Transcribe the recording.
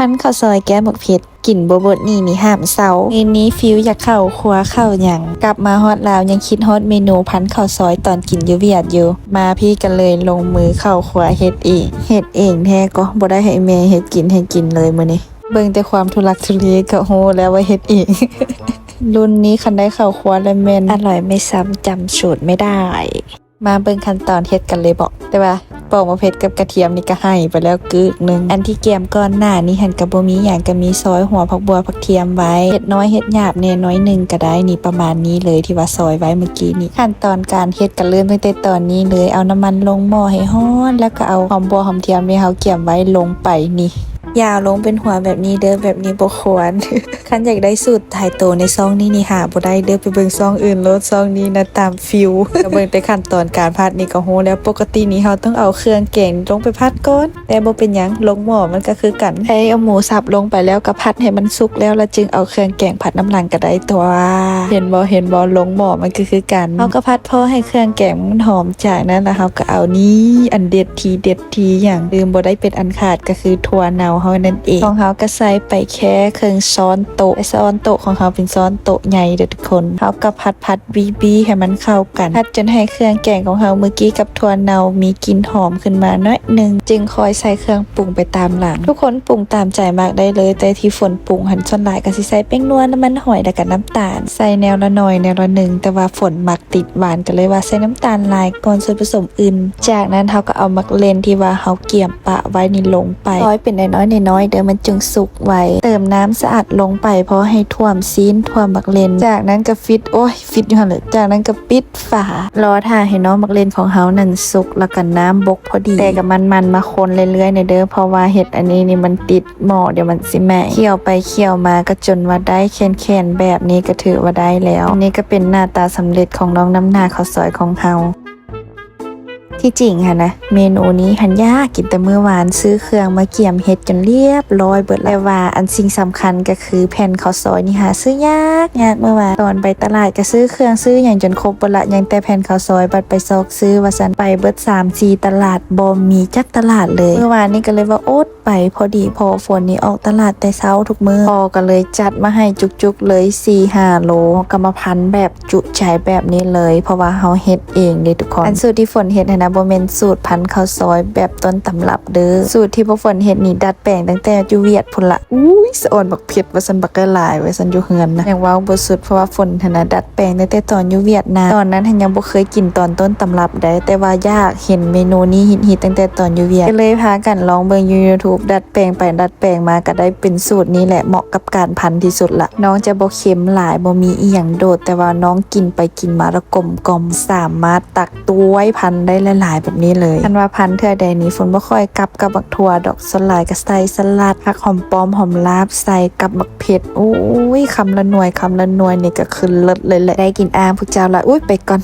ພັນເຂົ້າຊອຍແກ້ວໝາກເຜັດ ກິນບໍ່ເບິດນີ້ນີ້ຫ້າມເຊົາ. ມື້ນີ້ຟີວຢາກເຂົ້າຄົວເຂົ້າຫຍັງ ກັບມາຮອດລາວຍັງຄິດຮອດເມນູພັນເຂົ້າຊອຍຕອນກິນຢູ່ຫວຽດຢູ່. ມາພີ້ກໍເລີຍລົງມືເຂົ້າຄົວເຮັດເອງ. ເຮັດເອງແທ້ກໍບໍ່ໄດ້ໃຫ້ແມ່ເຮັດກິນໃຫ້ກິນເລີຍມື້ນີ້. ເບິ່ງແຕ່ຄວາມທຸລັກທຸເລກໍຮູ້ແລ້ວວ່າເຮັດເອງ. ລຸ້ນນີ້ຄັນໄດ້ເຂົ້າຄົວແລ້ວແມ່ນອະຮ່ອຍໄມ່ຊ້ຳ ຈຳສູດໄມ່ໄດ້. ມາເບິ່ງຂັ້ນຕອນເຮັດກັນເລີຍເບາະ. ແຕ່ວ່າປອກໝາກເຜັດກັບກະທຽມນີ້ກໍໃຫ້ໄປແລ້ວກຶກໜຶ່ງ. ອັນທີ່ກຽມກ່ອນໜ້ານີ້ຫັ້ນກໍບໍ່ມີຫຍັງ ກໍມີຊອຍຫົວຜັກບົ່ວຜັກທຽມໄວ້. ເຮັດນ້ອຍເຮັດຫຍາບແດ່ໜ້ອຍໜຶ່ງກໍໄດ້ນີ້ ປະມານນີ້ເລີຍ ທີ່ວ່າຊອຍໄວ້ມື້ກີ້ນີ້. ຂັ້ນຕອນການເຮັດກໍເລີ່ມຕັ້ງແຕ່ຕອນນີ້ເລີຍ. ເອົານ້ຳມັນລົງໝໍ້ໃຫ້ຮ້ອນ ແລ້ວກໍເອົາຫອມບົ່ວຫອມທຽມທີ່ເຮົາກຽມໄວ້ລົງໄປນີ້. ຢ່າເອົາລົງເປັນຫົວແບບນີ້ເດີ ແບບນີ້ບໍ່ຄວນ. ຄັນຢາກໄດ້ສູດຕາຍໂຕໃນຊ່ອງນີ້ນີ້ຫາບໍ່ໄດ້ເດີ ໄປເບິ່ງຊ່ອງອື່ນໂລດ. ຊ່ອງນີ້ນະຕາມຟີວ. ກໍເບິ່ງແຕ່ຂັ້ນຕອນການຜັດນີ້ກໍຮູ້ແລ້ວ. ປົກກະຕິນີ້ເຮົາຕ້ອງເອົາເຄື່ອງແກງລົງໄປຜັດກ່ອນ ແຕ່ບໍ່ເປັນຫຍັງ ລົງໝໍ້ມັນກໍຄືກັນ. ໃຫ້ເອົາໝູສັບລົງໄປແລ້ວກໍຜັດໃຫ້ມັນສຸກແລ້ວ ແລ້ວຈຶ່ງເອົາເຄື່ອງແກງຜັດນຳຫຼັງກໍໄດ້ຕົວະ. ເຫັນບໍ່ ເຫັນບໍ່ ລົງໝໍ້ມັນກໍຄືກັນ. ເຮົາກໍຜັດພໍໃຫ້ເຄື່ອງແກງມັນຫອມ. ຈາກນັ້ນລະເຮົາກໍເອົານີ້ ອັນເດັດທີເດັດທີຫຍັງ ລືມບໍ່ໄດ້ເປັນອັນຂາດ ກໍຄືຖົ່ວເນົ່າເຮົານັ້ນເອງ. ຂອງເຮົາກໍໃສ່ໄປແຄ່ເຄິ່ງຊ້ອນໂຕະ ແຕ່ຊ້ອນໂຕະຂອງເຮົາເປັນຊ້ອນໂຕະໃຫຍ່ເດີທຸກຄົນ. ເຮົາກໍຜັດໆ ບີໆ ໃຫ້ມັນເຂົ້າກັນ ຜັດຈົນໃຫ້ເຄື່ອງແກງຂອງເຮົາມື້ກີ້ກັບຖົ່ວເນົ່າມີກິ່ນຫອມຂຶ້ນມາໜ້ອຍໜຶ່ງ ຈຶ່ງຄ່ອຍໃສ່ເຄື່ອງປຸງໄປຕາມຫຼັງ. ທຸກຄົນປຸງຕາມໃຈມັກໄດ້ເລີຍ ແຕ່ທີ່ຝົນປຸງຫັ້ນສ່ວນຫຼາຍກໍຊິໃສ່ແປ້ງນົວ ນ້ຳມັນຫອຍ ແລ້ວກໍນ້ຳຕານ ໃສ່ແນວລະໜ້ອຍແນວລະໜຶ່ງ ແຕ່ວ່າຝົນມັກ ຕິດຫວານ ກໍເລີຍວ່າໃສ່ນ້ຳຕານຫຼາຍກ່ອນສ່ວນປະສົມອື່ນ. ຈາກນັ້ນເຮົາກໍເອົາໝາກເລັ່ນທີ່ວ່າເຮົາກຽມປະໄວ້ນີ້ລົງໄປ ຊອຍເປັນນ້ອຍໆ ນ້ອຍໆ ເດີ ມັນຈຶ່ງສຸກໄວ. ເຕີມນ້ຳສະອາດລົງໄປພໍໃຫ້ຖ້ວມຊີ້ນ ຖ້ວມໝາກເລັ່ນ. ຈາກນັ້ນກໍປິດ ໂອ້ຍ ປິດຢູ່ຫັ້ນແຫຼະ. ຈາກນັ້ນກໍປິດຝາ ລໍຖ້າໃຫ້ນ້ອງໝາກເລັ່ນຂອງເຮົານັ້ນສຸກ ແລ້ວກໍນ້ຳບົກພໍດີ. ແຕ່ກໍໝັ່ນໆ ມາຄົນເລື້ອຍໆ ແດ່ເດີ ເພາະວ່າເຮັດອັນນີ້ນີ້ມັນຕິດ ໝໍ້ດຽວມັນຊິໄໝ້. ຂ້ຽວໄປຂ້ຽວມາກໍຈົນວ່າໄດ້ແຂນໆ ແບບນີ້ກໍຖືວ່າໄດ້ແລ້ວ. ນີ້ກໍເປັນໜ້າຕາສຳເລັດຂອງນ້ອງນ້ຳໜາເຂົ້າຊອຍຂອງເຮົາ. ທີ່ຈິງຫັ້ນນະ ເມນູນີ້ຫັ້ນຢາກກິນແຕ່ມື້ວານ ຊື້ເຄື່ອງມາກຽມເຮັດຈົນລຽບຮ້ອຍເບິດແລ້ວ. ແຕ່ວ່າອັນສິ່ງສຳຄັນກໍຄືແຜ່ນເຂົ້າຊອຍນີ້ຫາຊື້ຍາກ ຍາກ. ມື້ວານຕອນໄປຕະຫຼາດກໍຊື້ເຄື່ອງຊື້ຫຍັງຈົນຄົບເບິດລະ ຍັງແຕ່ແຜ່ນເຂົ້າຊອຍ. ບັດໄປຊອກຊື້ວ່າຊັ້ນ ໄປເບິດສາມສີ່ຕະຫຼາດ ບໍ່ມີຈັກຕະຫຼາດເລີຍ. ມື້ວານນີ້ກໍເລີຍວ່າອົດ ໄປພໍດີພໍຝົນນີ້ອອກຕະຫຼາດແຕ່ເຊົ້າທຸກມື້. ພໍ່ກໍເລີຍຈັດມາໃຫ້ຈຸກໆ ເລີຍ ສີ່ຫ້າໂລ ກໍມາພັນແບບຈຸໃຈແບບນີ້ເລີຍ ເພາະວ່າເຮົາເຮັດເອງເດ້ທຸກຄົນ. ອັນສູດທີ່ຝົນເຮັດຫັ້ນນະ ບໍ່ແມ່ນສູດພັນເຂົ້າຊອຍແບບຕົ້ນຕຳລັບເດີ. ສູດທີ່ພວກຝົນເຮັດນີ້ ດັດແປງຕັ້ງແຕ່ຢູ່ຫວຽດພຸ້ນລະ. ອຸ້ຍ ສະອອນບັກເຜັດວ່າຊັ້ນ ບັກຫຼາຍໆ ວ່າຊັ້ນ ຢູ່ເຮືອນນະ. ຍັງເວົ້າບໍ່ສຸດ ເພາະວ່າຝົນຫັ້ນນະ ດັດ ແປງຕັ້ງແຕ່ຕອນຢູ່ຫວຽດນາມ. ຕອນນັ້ນຫັ້ນຍັງບໍ່ເຄີຍກິນຕອນຕົ້ນຕຳລັບໃດ ແຕ່ວ່າຢາກເຫັນເມນູນີ້ຮິດໆ ຕັ້ງແຕ່ຕອນຢູ່ຫວຽດ ກໍເລີຍພາກັນລອງເບິ່ງຢູ່ຢູທູບ ດັດແປງໄປດັດແປງມາ ກໍໄດ້ເປັນສູດນີ້ແຫຼະ ເໝາະກັບການພັນທີ່ສຸດລະ. ນ້ອງຈະບໍ່ເຄັມຫຼາຍ ບໍ່ມີອີ່ຫຍັງໂດດ ແຕ່ວ່ານ້ອງກິນໄປກິນມາລະກົມກ່ອມ ສາມາດຕັກ ຕວຍພັນໄດ້ຫຼາຍໆ ແບບນີ້ເລີຍ. ຄັນວ່າພັນເທື່ອໃດນີ້ ຝົນບໍ່ຄ່ອຍກັບກັບບັກຖົ່ວດອກ ສ່ວນຫຼາຍກໍໃສ່ສະຫຼັດ ຜັກຫອມປ້ອມຫອມລາບ ໃສ່ກັບບັກເຜັດ. ໂອ້ຍ ຄຳລະໜ່ວຍ ຄຳລະໜ່ວຍນີ້ກໍຄືເລີດເລີຍແຫຼະ. ໄດ້ກິນອ່າງພວກເຈົ້າລະ ອຸ້ຍ ໄປກ່ອນ.